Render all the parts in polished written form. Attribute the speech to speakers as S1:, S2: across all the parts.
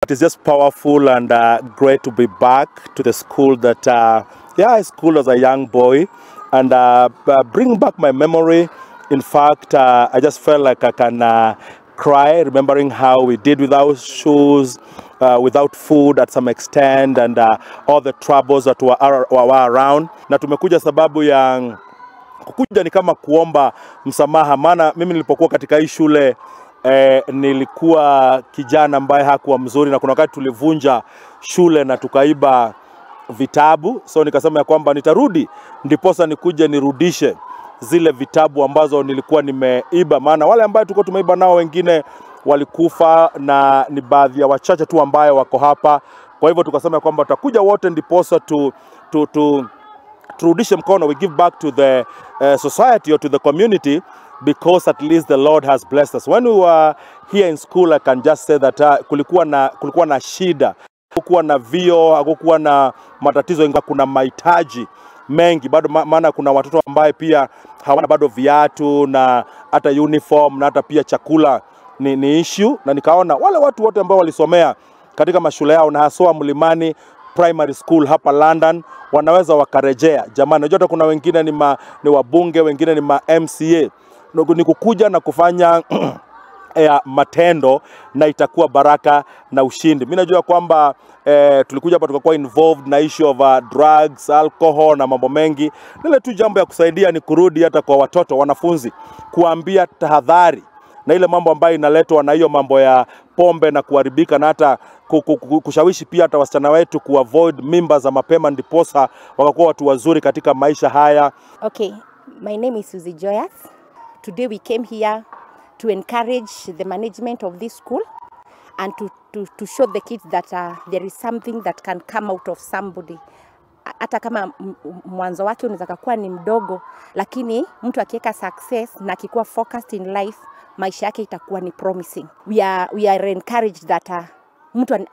S1: It is just powerful and great to be back to the school that, I schooled as a young boy, and bring back my memory. In fact, I just felt like I can cry, remembering how we did without shoes, without food at some extent, and all the troubles that were around. Na tumekuja sababu ya kukuja ni kama kuomba msamaha, maana mimi nilipokuwa katika hii shule nilikuwa kijana ambaye hakuwa mzuri, na kuna wakati tulivunja shule na tukaiba vitabu. So nikasema ya kwamba nitarudi ndiposa nikuje nirudishe zile vitabu ambazo nilikuwa nimeiba, maana wale ambao tulikuwa tumeiba nao wengine walikufa na ni baadhi ya wachache tu ambayo wako hapa. Kwa hivyo tukasema kwamba tutakuja wote ndiposa tu turudishe mkono, we give back to the society or to the community, because at least the Lord has blessed us. When we were here in school, I can just say that kulikuwa na shida, hakukuwa na vio, hakukuwa na matatizo, ingawa kuna mahitaji mengi bado, maana kuna watoto ambaye pia hawana bado viatu na hata uniform na hata pia chakula ni issue. Na nikaona wale watu wote ambao walisomea katika mashule yao na haswa Mlimani Primary School hapa London wanaweza wakarejea. Jamani, unajua hata kuna wengine ni wabunge, wengine ni ma MCA. Ni kukuja na kufanya matendo, na itakuwa baraka na ushindi. Mimi najua kwamba tulikuja hapa tukakuwa involved na issue of drugs, alcohol na mambo mengi. Ile tu jambo ya kusaidia ni kurudi hata kwa watoto wanafunzi, kuambia tahadhari na ile mambo ambayo inaletwa na hiyo mambo ya pombe na kuharibika, na hata kushawishi pia hata wasichana wetu kuavoid mimba za mapema ndiposa wakakuwa watu wazuri katika maisha haya.
S2: Okay, my name is Susie Joyas. Today we came here to encourage the management of this school and to show the kids that there is something that can come out of somebody. Hata kama mwanzo wake unaweza kuwa ni mdogo, lakini mtu akiweka success na akikuwa focused in life, maisha yake itakuwa ni promising. We are encouraged that mtu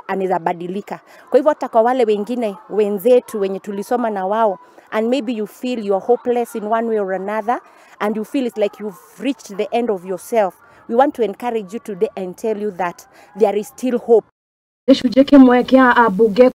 S2: anaweza badilika. Kwa hivyo hata kwa wale wengine wenzetu wenye tulisoma na wao, and maybe you feel you are hopeless in one way or another, and you feel it's like you've reached the end of yourself, we want to encourage you today and tell you that there is still hope.
S3: Gĩcunjĩ kĩmwe kĩa ambunge.